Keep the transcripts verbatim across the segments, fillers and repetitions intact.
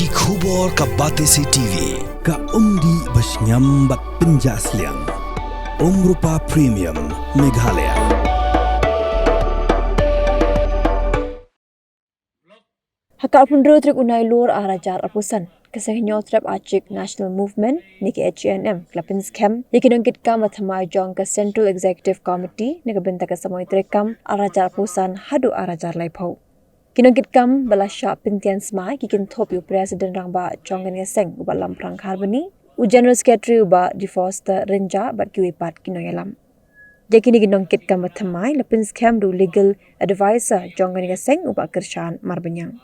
Ki khubor ka Batesi T V, ka umdih ba shngiam bad pynjah sliang. Umrupa Premium, Meghalaya. Ha ka arphew hynriew tarik u Nailur ar hajar arphew san, ka seng Hynñiewtrep Achik National Movement ne ka H A N M ka la pynskhem ïa ki nongkitkam ba thymmai jong ka Central Executive Committee na ka bynta ka samoi treikam ar hajar arphew san haduh ar hajar laiphew. Ki nongkitkam ba la shah pyntian smai ki kynthup ïa u President Rangbah jong kane ka seng u Bah Lamphrang Kharbani, u General Secretary u Bah De Foster Rynjah bad kiwei pat ki nongïalam. Ïa kine ki nongkitkam ba thymmai la pynskhem da u Legal Advisor jong kane ka seng u Bah Kyrshan Marbaniang.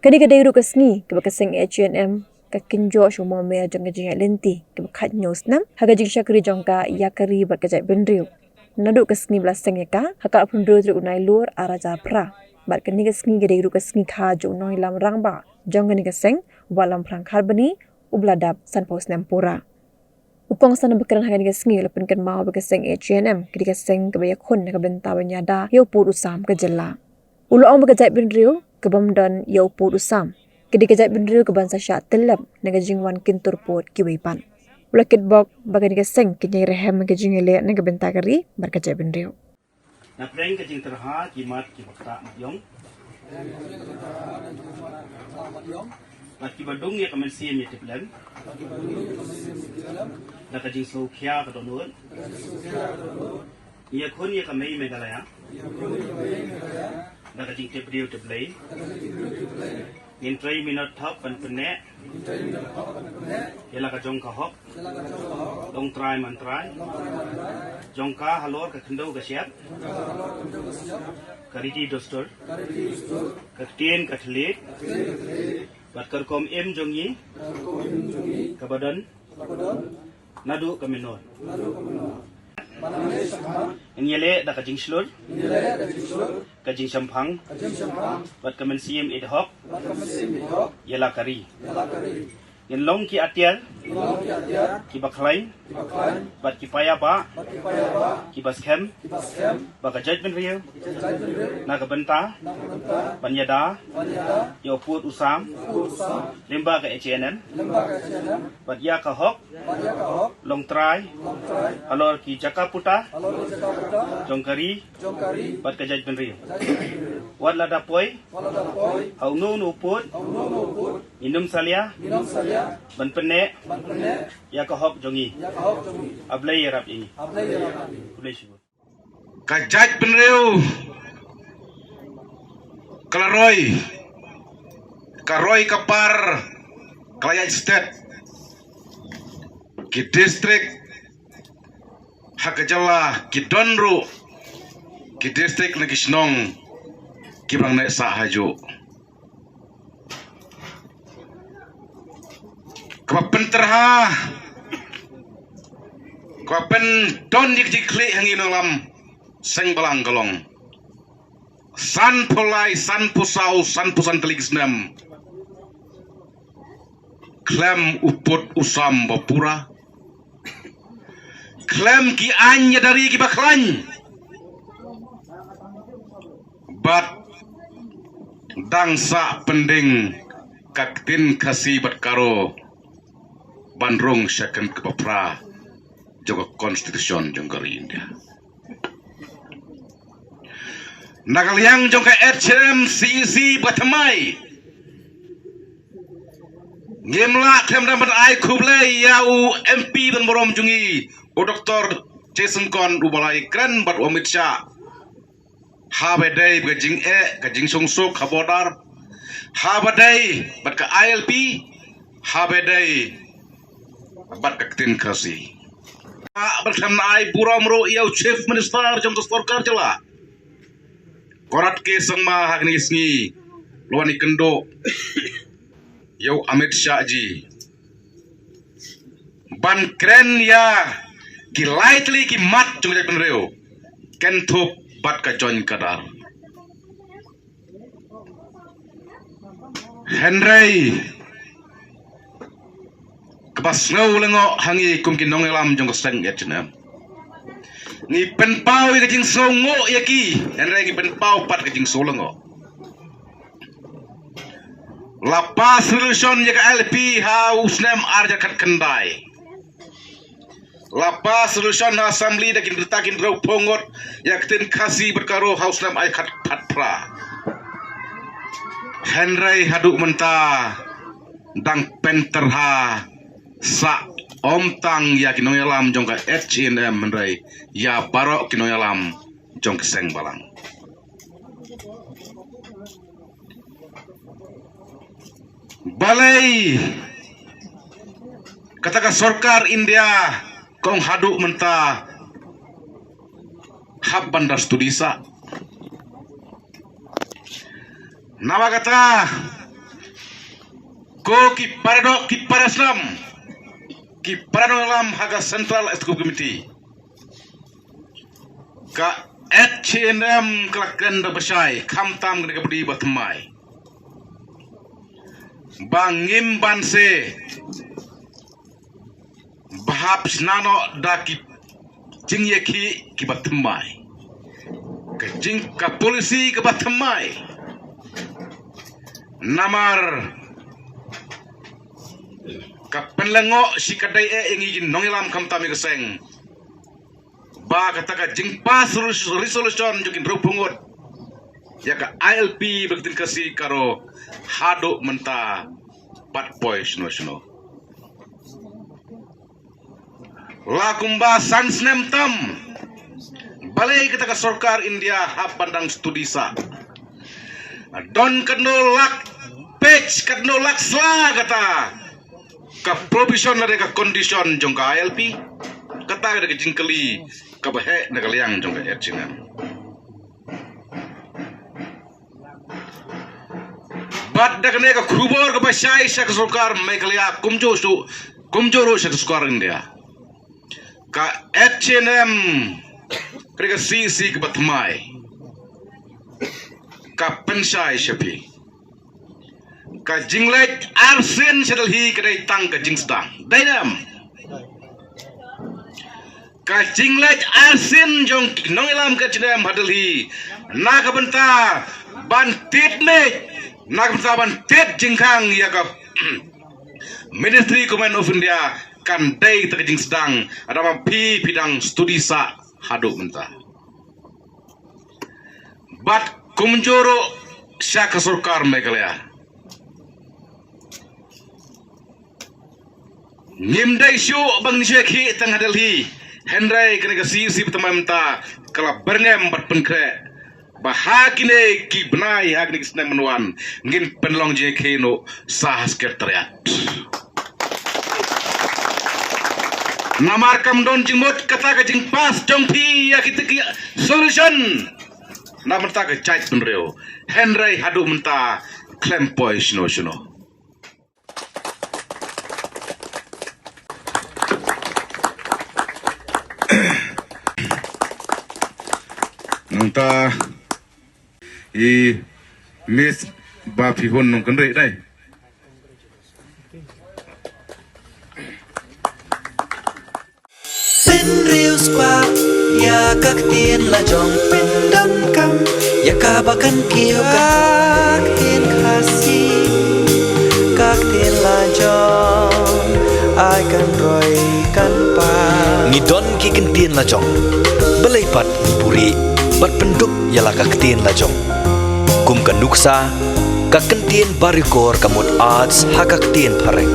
Kane ka dei ruh ka sngi kaba ka seng H A N M ka kynjoh sha u mawmer jong ka jingïaid lynti kaba khathynñiew snem ha ka jingshakri jong ka ïa ka ri bad ka jaitbynriew. Naduh ka sngi ba la seng ïa ka ha ka arphew hynriew tarik u Nailur ar hajar phra, bad kane ka sngi ka dei ruh ka sngi kha jong u nongïalam rangbah jong kane ka seng u Bah Lamphrang Kharbani uba la dap sanphew snem pura. U kongsan ba kren ha kane ka sngi u la pynkynmaw ba ka seng H A N M ka dei ka seng kaba ïakhun na ka bynta ban ïada ïa u pud u sam ka jylla. U la ong ba ka jaitbynriew ka bym don ïa u pud u sam ka dei ka jaitbynriew ka ban sa shah tyllep na ka jingwan kyntur pud kiwei pat. U la kitbok ba kane ka seng kan ïai rhem ka jingïaleh na ka bynta ka ri bad ka jaitbynriew. Na pdeng ka jingtyrha ki mat kiba ktah mat ïong, bad kiba dung ïa ka mynsiem ïatiplem, da ka jingsngewkhia ka dohnud, ngi ïakhun ïa ka mei Meghalaya da ka jingtipbriew tipblei. Ngin trei minot thok ban pynneh ïa la ka jong ka hok, longtrai mantrai jong ka halor ka khyndew ka shyiap, ka riti dustur, ka ktien ka thylliej, bad ka rukom im jong ngi kaba don naduh ka mynnor. Ngin ïaleh da ka jingshlur, ka jingshemphang, bad ka mynsiem ïeit hok ïa la ka ri. Ngin long ki atiar kiba khlaiñ, bad ki paidbah kiba skhem ba ka jaitbynriew na ka bynta ban ïada ïa u pud u sam lyngba ka H A N M, bad ïa ka hok longtrai halor ki jaka puta jong ka ri bad ka jaitbynriew. Wat lada poi ha uno uno u pud, ngin ym salia ban pynneh ïa ka hok jong ngi. A Blei ïarap ïa ngi. Khublei shibun. Ka jaitbynriew ka la roi, ka roi ka par, ka la ïaid stet. Ki distrik ha ka jylla ki don ruh ki distrik na ki shnong kiba nang neh sah hajuh. Kaba pyntyrha, kaba pyndon ïa ka jingkhlieh ha ngi nongïalam seng balang ka long, sanphew lai, sanphew saw, sanphew san tylli ki snem, khlem u pud u sam ba pura, khlem ki aiñ ïada ri kiba khlaiñ, bad dang sah pynding ka ktien Khasi bad Garo ban rung sha kynta kaba phra jong ka Constitution jong ka ri India. Na ka liang jong ka H A N M C E C ba thymmai, ngim lah khlem da ban ai khublei ïa u M P ba burom jong ngi, u Doctor J Syngkon, uba la ïakren bad u Amit Shah. Haba dei bad ka jingeh, ka jingsuk suk ha border, haba dei bad ka I L P, haba dei bad ka ktien Khasi. Bad khlem da ai burom ruh ïa u Chief Minister jong ka sorkar jylla, Conrad K Sangma, ha kine ki sngi la wan ïakynduh ïa u Amit Shah ji ban kren ïa ki lai tylli ki mat jong ka jaitbynriew, kynthup bad ka join cadre. Hynrei kaba sngew lyngngoh ha ngi kum ki nongïalam jong ka seng H A N M, ngi pynpaw ïa ka jingsngewnguh ïa ki, hynrei ngi pynpaw pat ka jingsngew lyngngoh. La pass resolution ïa ka I L P ha u snem ar hajar khatkhyndai. La pass resolution ha Assembly da ki rta ki hynriewphew ngut ïa ka ktien Khasi bad Garo ha u snem ar hajar khatphra. Hynrei haduh mynta dang pyntyrha sah ym tang ïa ki nongïalam jong ka H A N M hynrei ïa baroh ki nongïalam jong ka seng balang. Balei kata ka sorkar India kong haduh mynta hap ban da studi sah? Namar kata ko ki para doh, ki para snam, ki para nongïalam ha ka Central Executive Committee, ka H A N M ka la kren da bashai, khamtam kane ka bynta ba thymmai, ba ngim banse ba hap shna noh da ki jingïakhih kiba thymmai, ka jing, ka policy kaba thymmai. Namar ka pynlyngngoh shi ka dei eh ïa ngi ki nongïalam khamtam ïa ka seng ba kata ka jingpass res-, resolution jong ki hynriewphew ngut ïa ka I L P bad ka ktien Khasi Garo haduh mynta pat poi shano shano. La kumba san snem tam, balei kata ka sorkar India hap ban dang studi sah? Don katno lak page, katno lak sla kata ka provision lane ka condition jong ka I L P? Kata ka dei ka jingkylli kaba heh na ka liang jong ka H A N M. Bad da kane ka khubor kaba shai sha ka sorkar Meghalaya, kumjuh shu, kumjuh ruh sha ka sorkar India, ka H A N M, ka dei ka C E C kaba thymmai, ka pynshai sha phi. Ka jingleit arsien sha Delhi ka dei tang ka jingsdang. Dei ne em? Ka jingleit arsien jong ki nongïalam ka H A N M ha Delhi na ka bynta ban tied miej, na ka bynta ban tied jingkhang ïa ka Ministry Government of India kan dei ta ka jingsdang. Lada ma phi, phi dang studi sah haduh mynta. Bad kumjuh ruh sha ka sorkar Meghalaya. Ngim dei shuh ba ngin shu ïakhih tang ha Delhi, hynrei kane ka C E C ba thymmai mynta ka la byrngem bad pynkhreh ba ha kine ki bnai, ha kine ki snem ban wan, ngin pynlong jingïakhih noh sa ha Secretariat. Namar kam don jingmut kata ka jingpass jong phi ïa kita ki solution na bynta ka jaitbynriew, hynrei haduh mynta khlem poi shano shano. Nangta i Miss Bapihun Nongkynrih dei. Pynriewspah ïa ka ktien la jong, pyndonkam ïa kaba kan kiew ka ktien Khasi, ka ktien la jong, ai kan roi kan pang. Ngi don ki ktien la jong, balei pat ngi buhrieh bad pyndup ïa la ka ktien la jong. Kum ka nuksa, ka kyntien Barikor ka mut arts ha ka ktien phareng.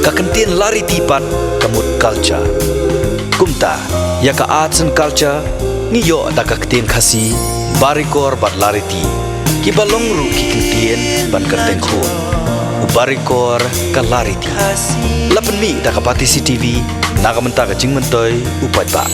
Ka kyntien Lariti pat ka mut culture. Kumta, ïa ka arts and culture ngi ïoh da ka ktien Khasi, Barikor bad Lariti, kiba long ruh ki kyntien ban kyrteng khun. U Barikor, ka Lariti. La pynmih da ka Batesi T V na ka bynta ka jingmyntoi u paidbah.